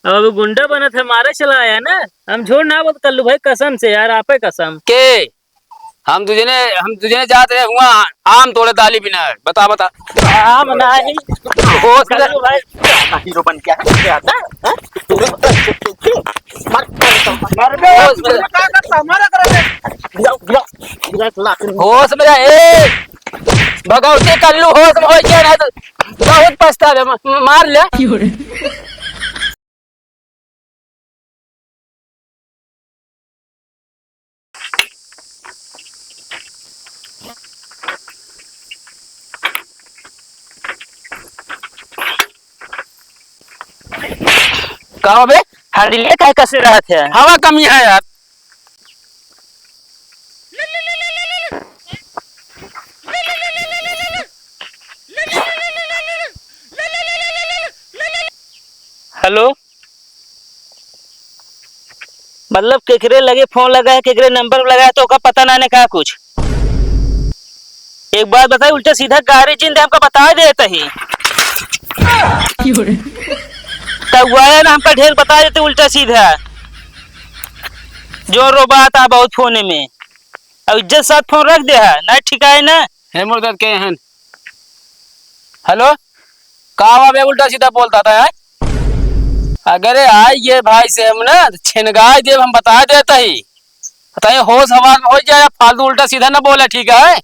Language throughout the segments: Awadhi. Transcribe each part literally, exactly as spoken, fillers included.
अब गुंडा बनत है, मारे चला आया ना। हम झूठ ना बोलत कल्लू भाई, कसम से यार, आपे कसम। के? हम दुजने, हम दुजने जात रहे हुआ आम तोड़े दाली बिना। बता, बता। आम नाही। होश में कल्लू भाई। हीरो बन क्या है? क्या आता है? हाँ? मार, मार, मार। होश में। का करता? हमारा कर दे। गिराओ, गिराओ, गिराओ, लात। होश में रह, ए। भगवती कल्लू होश में हो क्या ना तो बहुत पछतावे, म-, मार ले। का बे? हंडिले काहे कसे रहत है? हवा कमी है यार। हेलो। मतलब केकरे लगे फोन लगा है, केकरे नंबर लगा है, तो ओका पता ना ने का कुछ। एक बात बताई, उल्टा सीधा गारी जिन दे, हमका बता देत ही। क्यों रे? तब वाया ना हमका ढेर बता देते उल्टा सीधा। जो रोबात आ बहुत फोन में। अब इज्जत साथ फोन रख दे है, ना ठिकाए ना। हे मुर्दत के हन। हेलो, का हुआ बे, उल्टा सीधा बोलता था यार? अगर आई ये भाई से हम ना, तो छिनगाई देब, हम बता देता ही। बताइए, होश हवास में हो जाए, फालतू उल्टा सीधा ना बोले, ठीक है?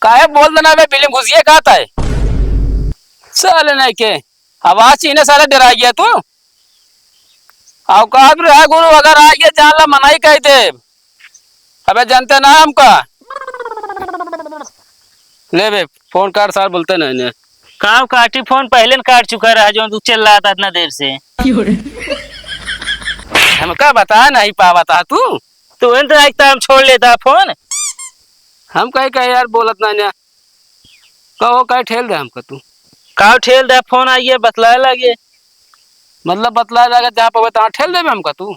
काहे बोल देना बे, बिलिम घुसिए का था? साले नहीं के, आवाज चीने साले डरा गया तू। औकात में रहा गुरु, अगर आ गया जान ला मनाई कह देब। अबे जानते ना हमका। ले बे, फोन काट सार, बोलते नहीं ने। काव काटी फोन, पहले न काट चुका रहा, जो तू चिल्लाता इतना देर से। हमका बता नहीं पावा था तू। तू इन तो एक तो हम छोड़ लेता फोन। हम कहे कहे यार बोलत ना ने। कहो कहे ठेल दे हमका तू। काव ठेल दे, फोन आइए बतलाए लागे। मतलब बतलाए लागे, जहाँ पे तहाँ ठेल देबे हमका तू।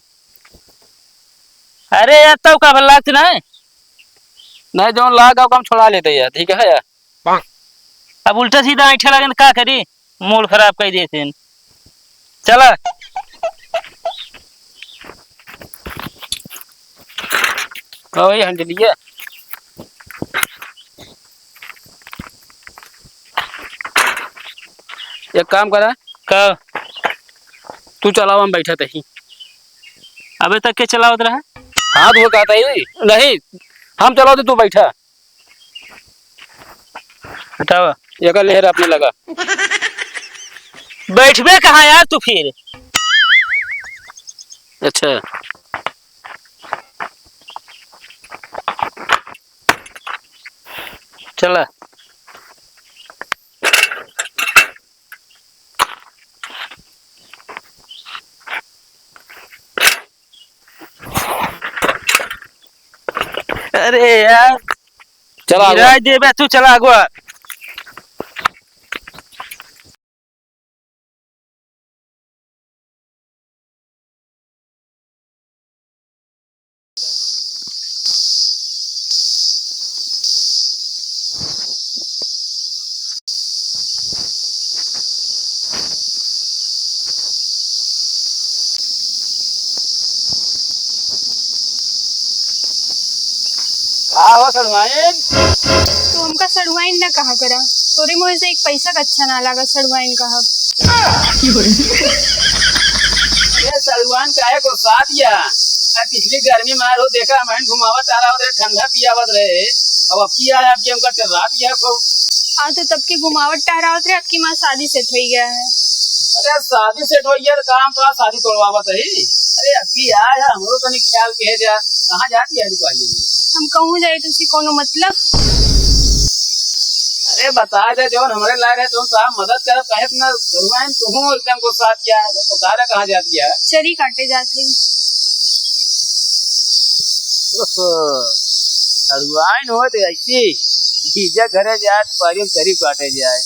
अरे यार, तब का भला लागत ना है? नहीं, जौन लाग आओ, हम छोड़ा लेते यार, ठीक है यार। अब उल्टा सीधा ऐंठे लगे न का करी, मूड खराब कर देते हैं। चला। का वही हंडलिया? एक काम करा। का? तू चलावा, हम बैठा तही। अबे तक के चलावत रहा? हाँ, तू कहता ही नहीं, हम चलाओ तो तू बैठा। हटावा। एकर लेहर अपने लगा। बैठबे कहाँ यार तू फिर? अच्छा। चला। अरे यार, चला आगो। गिराई देबे तू, चला आगो। का हो सड़ुआइन? तू हमका सड़ुआइन ना कहा करा। तोरे मुँह से एक पैसा का अच्छा ना लागा सड़ुआइन कहब। अरे सड़ुआइन काहे को साथ या? आ पिछली गर्मी मार हो देखा, हम घुमावत टहरावत रहे, ठंडा पियावत रहे। अब अबकी आए, अबकी हमका टर्रात गया खूब। हाँ, तो तब के घुमावत टहरावत रहे, अबकी माँ शादी सेट होइ गया है। अरे, शादी सेट होइ गया, तो काम तो आज शादी तोड़वावत रही। अरे, अबकी आए है, हमरो तनी ख्याल किहे जा, कहाँ जात गया रुपाली? हम कहूँ जाए, तो उसी कोनो मतलब? अरे, बता दे, जौन हमरे लायक है, जौन साहब मदद करब, कहे ना, घुमाएं, तू एकदम को साथ क्या है, बता दे, कहाँ जात गया? चरी काटे जात है। ओहो, सड़ुआइन होत ऐसी, जीजा घरे जात पारी में चरी काटे जाए।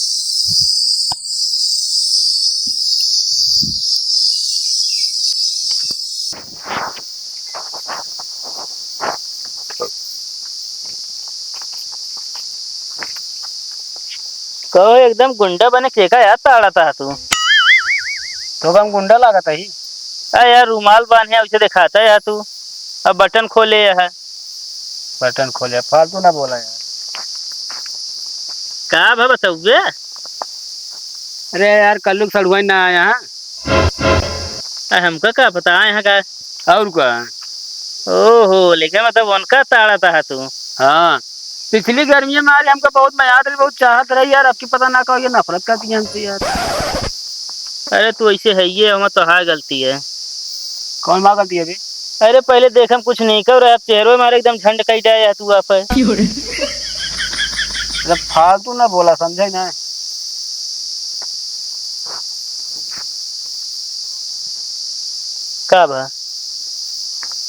कहो, एकदम गुंडा बने के का याद ताड़ा था तू? तो हम गुंडा लागत ही? अरे यार, रुमाल बांधे, उसे दिखाता है यार तू। अब बटन खोले है। बटन खोले, फालतू ना बोला यार। का भा बताउबे? अरे यार, कल्लू के सड़ुआइन ना आया है। अरे हमका का पता आए हैं का? और का? ओहो, लेकिन मतलब उनका ताड़ा था तू। हाँ, पिछली गर्मिया में अरे हमका बहुत मयाद रही, बहुत चाहत रही यार, अब की पता ना का ये नफरत करती है हमसे यार। अरे तू ऐसे है ये, हमार तो हार गलती है। कौन माँ गलती है बे? अरे पहले देख हम कुछ नहीं कर रहे, अब चेहरो मारे एकदम झंड कई जाए है तू आप है। क्यों रे? अरे फालतू ना बोला, समझे ना? का बा?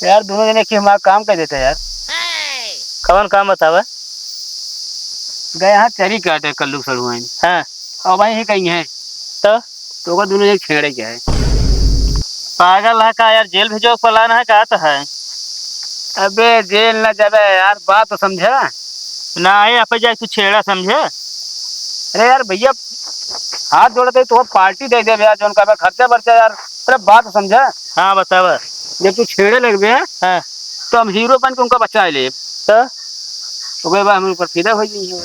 यार दोनों जने के हमारा काम कर देते यार। कौन काम बतावा? गए यहाँ चरी काटे कल्लू सड़ुआइन। हाँ। और वहीं ही कहीं है। तो? तो ओकर दोनों जने छेड़े के है। पागल है का यार? जेल भेजो प्लान है का? तो है। अबे जेल न जाबे यार, बात तो समझा। ना है, यहाँ पे जाए तू छेड़ा समझे। अरे यार भैया, हाथ जोड़ते तो पार्टी दे दे यार, जौन का खर्चा बर्चा यार। अरे बात तो समझा। हाँ बतावा। जब तू छेड़े लगबे, हाँ। तो हम हीरो बन के उनका बचा ले। तो? ओकरे बाद हम ऊपर फिदा हो जाइए।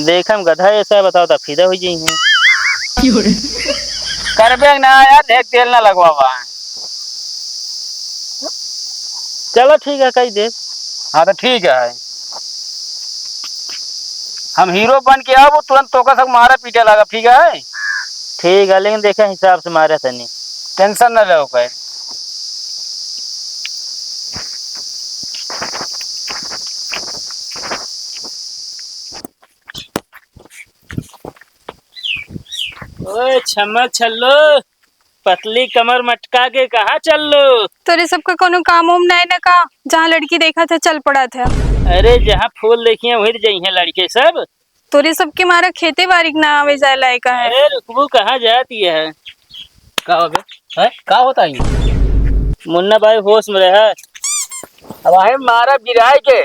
देख हम गधा ऐसा बताओ तो फिदा हो जाइए। करबे ना यार, देख तेल ना लगवावा। चलो ठीक है, कही दे। हाँ तो ठीक है, हम हीरो बन के आबो, तुरंत तोका सब मारे पीटे लगा, ठीक है? ठीक है, लेकिन देखे हिसाब से मारे तनी। टेंशन न लो कोई। ओए छम्मा छल्लो, पतली कमर मटका के कहाँ चल लो? तोरे सबका कोनो काम उम नहीं न का? जहाँ लड़की देखा था, चल पड़ा था। अरे, जहाँ फूल देखी हैं, वही तो जइहें लड़के सब। तोरे सबके मारा खेते बारी के ना आवे जाए लायक है। अरे, रुकबू कहाँ जाती है? का हो बे? हैं? का होता है? मुन्ना भाई होश में रहे। अब आहे मारा गिराए के,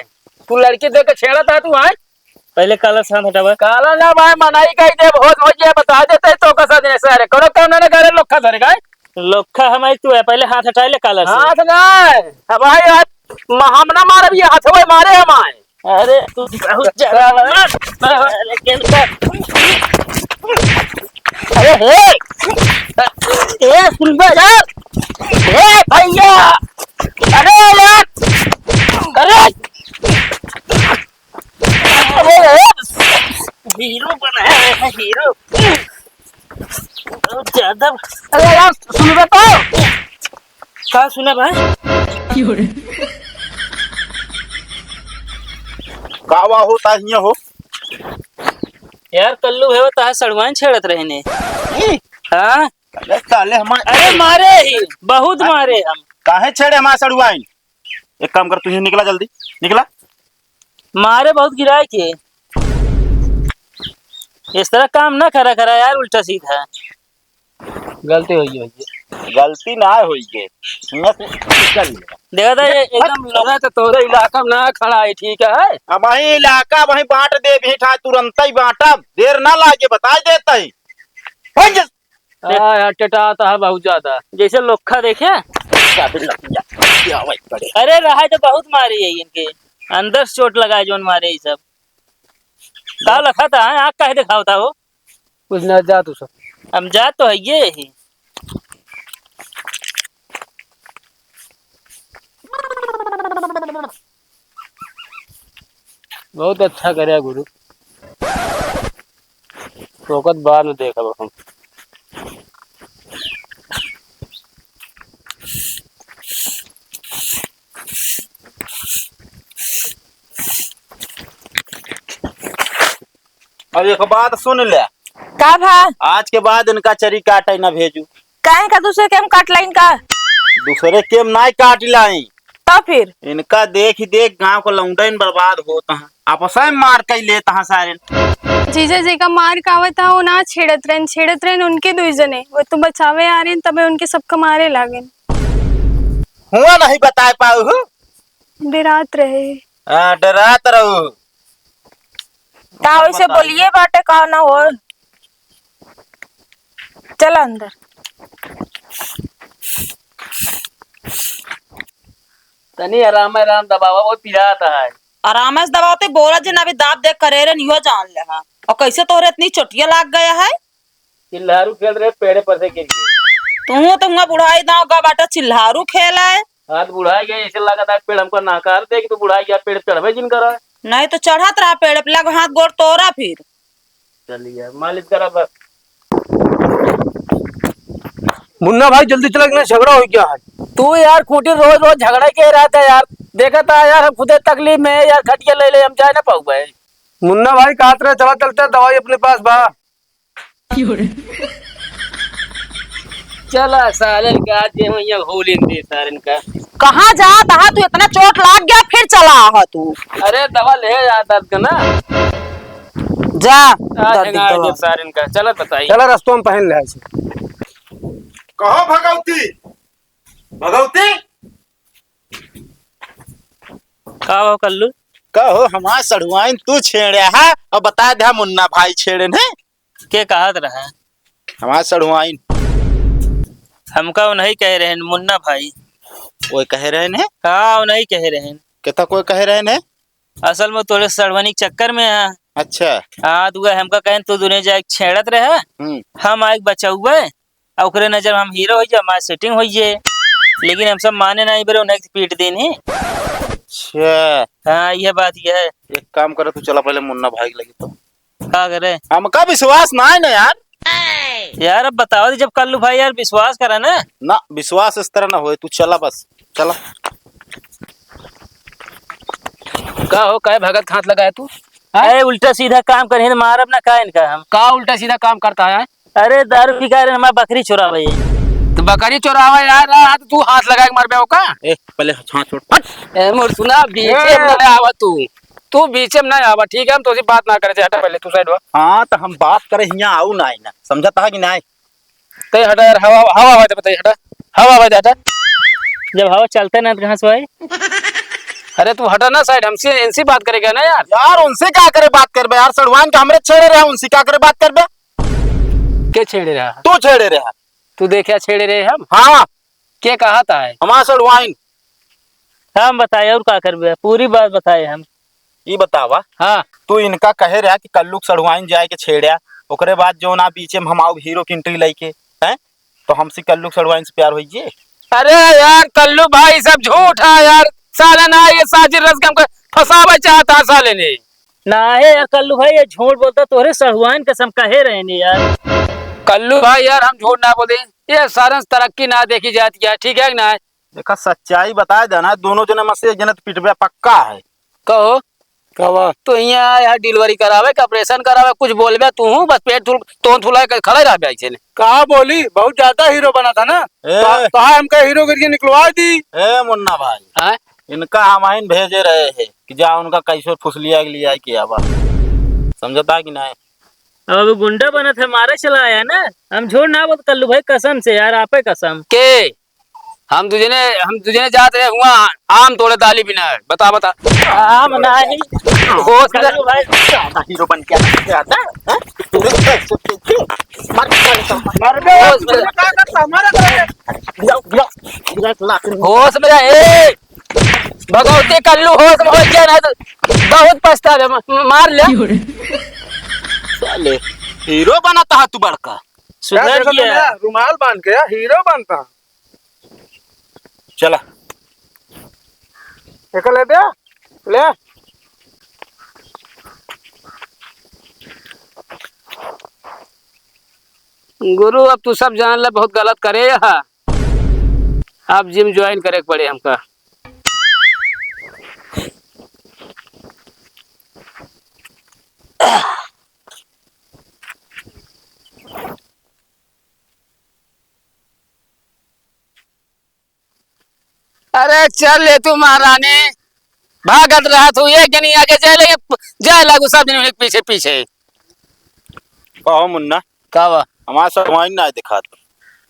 तू लड़की देख के छेड़ा था तू, आए? पहले काला से हाथ हटावा। काला ना भाई, मनाई कही देब, होश हो जाए, बता देते तो कसा दिन से। अरे, करो काम ना करे, लोखा धरे का है? लोखा हमारी तू है, पहले हाथ हटाए ले काला से। हाथ ना, अब भाई, आज म-, हम ना मारे, ये हाथ हुए मारे हमारे। अरे, तू बहुत ज्यादा मार। अरे, केलका। अरे, हे। ए, सुन बे यार। ए, भैया। अरे, यार। अरे। अरे, हीरो बनाया है, हीरो। बहुत ज्यादा। अरे यार, सुन बे तो। का सुना भाई? का हुआ होता हिया हो? यार, कल्लू है, वो ताहा सड़ुआइन छेड़त रहे ने। ई? हाँ? अरे साले, हम अरे, मारे ही, बहुत मारे हम। काहे छेड़े हमार सड़ुआइन? एक काम कर, तू ही निकला जल्दी, निकला। मारे बहुत गिराए के। इस तरह काम ना करा करा यार, उल्टा सीधा। गलती होई गई, होई गई। गलती ना होई गई। हियां से चल ले। देखा था, ये एकदम अरे, तो तोरे इलाका में ना खड़ा है, ठीक है? अब वही इलाका, वही बांट दे, भी था, तुरंत ही बांटब, देर ना लागे, बता देता ही। भाग जा। हाँ यार, टेटाता है बहुत ज्यादा। जैसे लोखा देखे। चाबी लग गया। क्या भाई पड़े। अरे, रहा तो बहुत मारी है इनके, अंदर से चोट लगा है, जोन मारे ये सब। का लखा था, हैं? आँख काहे दिखावता हो? कुछ ना, जा तू सब। हम जा तो है ये ही। बहुत अच्छा करे गुरु। तोकत बाद में देखब हम। अब एक बात सुन ले। का भा? आज के बाद इनका चरी काटे ना भेजू। काहे का दूसरे के हम काट लाइन का? दूसरे के हम नाई काट लाई। तो फिर? इनका देख ही देख गांव को लौंडन बर्बाद होता है, आपस में मार कई लेता है सारे। जीजा जी का मार का आवत है, वो ना छेड़त रहन, छेड़त रहन उनके दुई जने, वो तो बचावे आ रहे हैं, तबे उनके सबका मारे लागेन। हुआ नहीं बताए पाऊ हूँ। डरात रहे। हाँ, डरात रहू। का वैसे बताई। बोलिए बाटे का ना हो। चला अंदर। तनी आराम, आराम दबावा, बहुत पिरात है। आराम से दबावते बोला जे ना, अभी दाब देख करे रे, नियो जान ले हा। और कैसे तोहरे इतनी चोटिया लाग गया है? चिल्हारू खेल रहे, पेड़े पर से गिर गए। तू तो हुआ बुढ़ाई दाव गा बाटा, चिल्हारू खेल है। हाथ बुढ़ाई गए, ऐसे लगा था पेड़ हमको नकार दे कि तू बुढ़ाई गया, पेड़ चढ़बे जिन करा। नहीं तो चढ़त रहा पेड़ पे, लग हाथ गोड़ तोरा फिर। चलिए, मालिश करा बस। मुन्ना भाई, जल्दी चला, इतना झगड़ा हो गया है। तू यार, खूंटी रोज रोज झगड़ा के रहता है यार। देखा था यार, हम खुदे तकलीफ में है यार, खटिया ले ले, हम जाए ना पाऊ भाई। मुन्ना भाई, कहत रहे, चला चलते, दवाई अपने पास बा। चला सालन का, आज जे हो यहाँ होलिन दे सारन का। कहाँ जात हा तू, इतना चोट लाग गया, फिर चला हा तू। अरे दवा ले आ दर्द का ना। जा, आज दर्द हेंगा दवा। दे सारन का, चला बताई। चला रस्तों में पहन ले ऐसे। कहो भगवती, भगवती। का हो कल्लू? का हो हमार सढ़ुआइन तू छेड़े है और बता दे मुन्ना भाई छेड़े ने। के कहत रहे? हमार सढ़ुआइन। हमका उन्हीं कहे रहे मुन्ना भाई। वो कहे रहे ने? हाँ, उन्हीं कहे रहे। केता कोई कहे रहे ने? असल में तोरे सढ़ुआइन के चक्कर में है। अच्छा। हाँ, तो वह हमका कहेन तू दुने जाए छेड़त रहे। हम्म। हम आए बचौबे। आ ओकरे नजर में हम हीरो होइ जाए, हमार सेटिंग होइ जाए। लेकिन हम सब माने नहीं बरे, उन्हें पीट देन ही। अच्छा। हाँ, ये बात ये है। एक काम करे, तू चला पहले मुन्ना भाई के लगे तो। का करे? हमका विश्वास ना है ना यार। यार, अब बताओ, जब कल्लू भाई यार विश्वास करा ना। ना, विश्वास इस तरह ना होए, तू चला बस, चला। का हो, काहे भगत हाथ लगाए तू? हाँ? अरे, उल्टा सीधा काम करिहैं, मारब ना का इनका हम। का उल्टा सीधा काम करता है? अरे, दारू पी के आ रहे, हमार बकरी चोरावे। तो बकरी चोरावा यार, हाँ, तो तू हाथ लगा के मरबे ओका? ए, पहले हाथ छोड़। हट। ए, मोर सुना, बीचे में ए। ना आवा तू। तू बीचे में ना आवा, ठीक है? हम तोसे बात ना करे, हटा पहले तू साइड हुआ। हाँ, तो हम बात करे हियाँ आऊ ना, ना। समझता है कि नहीं? तै हटा यार, हवा, हवा आवे दे, बताई हटा। हवा आवे दे, हटा। जब हवा चलते ना तो कहाँ से आई? अरे तू हटा ना साइड, हमसे, इनसे बात करेगा ना यार। यार उनसे क्या करे बात करबे यार, सड़वाइन का हमरे छेड़े रहे, उनसे क्या करे बात करबे? के छेड़े रहा? तू छेड़े रहा। तू देखा छेड़े रहे हम? हाँ। के कहत है? हमार सड़वाइन। हम बताए और का करबे, पूरी बात बताए हम। ई बतावा, हाँ। तू इनका कहे रहा कि कल्लू के सड़वाइन जाए के छेड़ा, ओकरे बाद जो ना बीचे में हम आओ हीरो की एंट्री लेके, हैं? तो हमसे कल्लू के सड़वाइन से प्यार होइए? अरे यार कल्लू भाई, सब झूठ है यार, साला ना ये साजिद रस के हमको फंसावे चाहता है साले ने। ना है यार कल्लू भाई, ये झूठ बोलता, तोहरे सड़वाइन कसम कहे रहे ने यार। कल्लू भाई यार, हम झूठ ना बोले, ये सारन से तरक्की ना देखी जाती है, ठीक है कि ना? देखा, सच्चाई बताए देना, दोनों जने में से एक जने तो पिटबे पक्का है। कहो। का बा? तो यहाँ यार डिलीवरी करावे के, ऑपरेशन करावे, कुछ बोलबे तू हूँ, बस पेट थुल-, तोन थुला के खड़े रहबे ऐसे ने। का बोली? बहुत ज्यादा हीरो बना था ना। ए। तो, तो हमका हीरोगिरी से निकलवा दी। ए मुन्ना भाई, हाँ? इनका हम आइन भेजे रहे हैं कि जा उनका कैसे फुसलिया के लिए आए के आवा। समझता कि नहीं? अब गुंडा बनत है, मारे चला आया ना। हम झूठ ना बोलत कल्लू भाई, कसम से यार, आपे कसम। के? हम दुजने, हम दुजने जात रहे हुआ आम तोड़े दाली बिना। बता, बता। आम नाही। होश में कल्लू भाई। ज्यादा हीरो बन के आता है, हाँ? मर, मर, मर। होश में। गिराओ, गिराओ, गिराओ, लात में। होश में रह, ए! भगवती कल्लू होश में हो गया ना तो बहुत पछतावे, म-, मार ले। साले, हीरो बनता है तू बड़का। सुधर क्या देखो गया। तुमने रुमाल बांध के हीरो बनता। चला। एक ले दे, ले। गुरु, अब तू सब जान ले, बहुत गलत करे यहाँ। अब जिम ज्वाइन करे के पड़े हमका। अरे चल ले तू महारानी, भागत रहा तू, एक जनी आगे जाए लगे, जाए लागू सब जने पीछे पीछे। कहो मुन्ना। का बा? हमार सड़वाइन ना दिखात।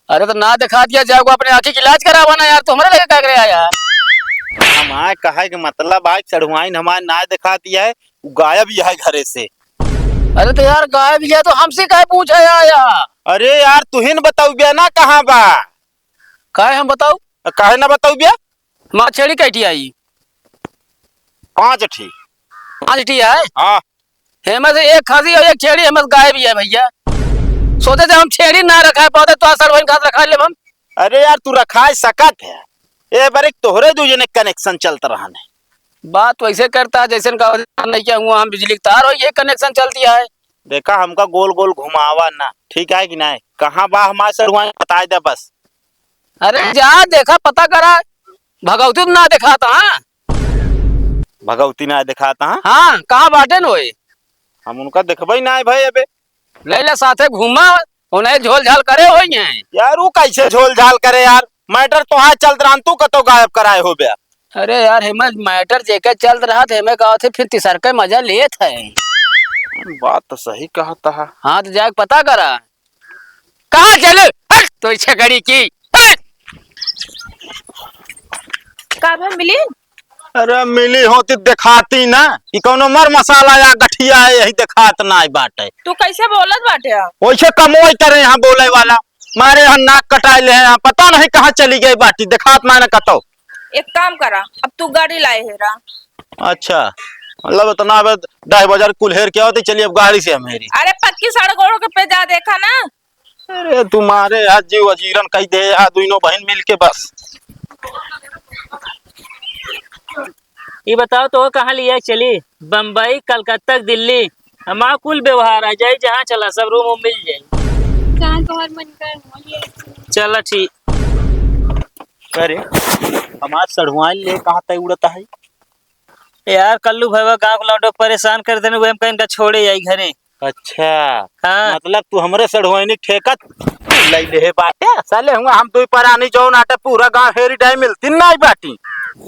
अरे तो ना दिखा दिया जाओ, अपने आँखी के इलाज करावा ना यार, तू हमरे लगे का करे आया? हमार कहे के मतलब आज सड़वाइन हमार ना दिखा दिया है, वो गायब ही है घरे से। अरे तो यार गायब ही है तो हमसे काहे पूछे आया? अरे यार, तुहिन बतउबे ना कहाँ बा? काहे हम बताऊ? काहे ना बतउबे? माँ छेड़ी कैठी आई? पाँच ठी। पाँच ठी है? हाँ। हेमे से एक खसी और एक छेड़ी हेमे से गायब ही है भइया। सोचे थे हम छेड़ी ना रखाए पावत, तो सड़वाइन खात रखाए लेब हम। अरे यार, तू रखाए सकत है, ए बार एक तोहरे दू जने connection चलत रहन है। बात वैसे करता है जैसे का नहीं क्या हुआ, हम बिजली के तार हो, ये connection चलती है। देखा, हमका गोल गोल घुमावा ना, ठीक है कि नहीं? कहाँ बा हमार सड़वाइन, बताए दे बस। अरे जा देखा, पता करा, भगवती तो ना देखाता, हाँ? भगवती ना देखाता, हाँ? हाँ, कहाँ बाटेन होए? हम उनका देखबे ना है भाई अबे। ले ले साथे घूमा, उन्हें झोल झाल करे होई हैं। यार, ऊ कैसे झोल झाल करे यार? Matter तो हाँ चलत रहन, तू कतो गायब कराए होबे। अरे यार, हेमे matter जेके चलत रहत, हेमे का होत है, फिर तीसर के मजा लेत है। बात तो सही कहत है। हाँ, तो जाके पता करा। कहाँ चले? हट, तो छकड़ी की। हट! का भा मिली? अरे मिली होती देखाती ना, ई कौनो मर मसाला या गठिया है, यही देखात ना बाटे। तू कैसे बोलत बाटे? वैसे कमोई करे यहाँ बोले वाला, मारे यहाँ नाक कटाए ले हैं, पता नहीं कहाँ चली गई बाटी, देखात ना, ना कतो। एक काम करा, अब तू गाड़ी लाए हेरा। अच्छा, मतलब इतना अब ढाई बजे कुल हेर के आवत, चलिए अब गाड़ी से हम हेरी। अरे पक्की सड़क ओड़क पे जा देखा ना। अरे तुम्हारे आज जीव अजीरन कह दे, आज दोनों बहन मिल के बस। ये बताओ तो कहाँ लिया चली? बम्बई, कलकत्ता, दिल्ली, हमारा कुल व्यवहार आ जाए, जहाँ चला सब रूम वूम मिल जाए। जहाँ तोहर मन कर वहीं। चला ठीक। अरे हमार सढ़ुआइन ले कहाँ तय उड़ता है? यार कल्लू भैया गाँव के लौंडो परेशान कर देने, वही हम कहीं इनका छोड़े आई घरे। अच्छा। हाँ। मतलब तू हमरे सढ़ुआइनी ठेका लई ले हे बाटे? साले हुआ हम दुई परानी जौन आटे पूरा गांव हेरी डाई मिलती नाई बाटी।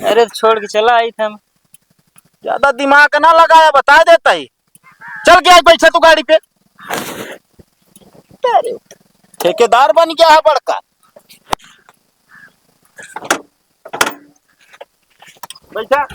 अरे तो छोड़ के चला आई थे हम। ज्यादा दिमाग ना लगाया, बता देता ही। चल के आज बैठा तू गाड़ी पे। अरे, ठेकेदार बन गया है बड़का। बैठा।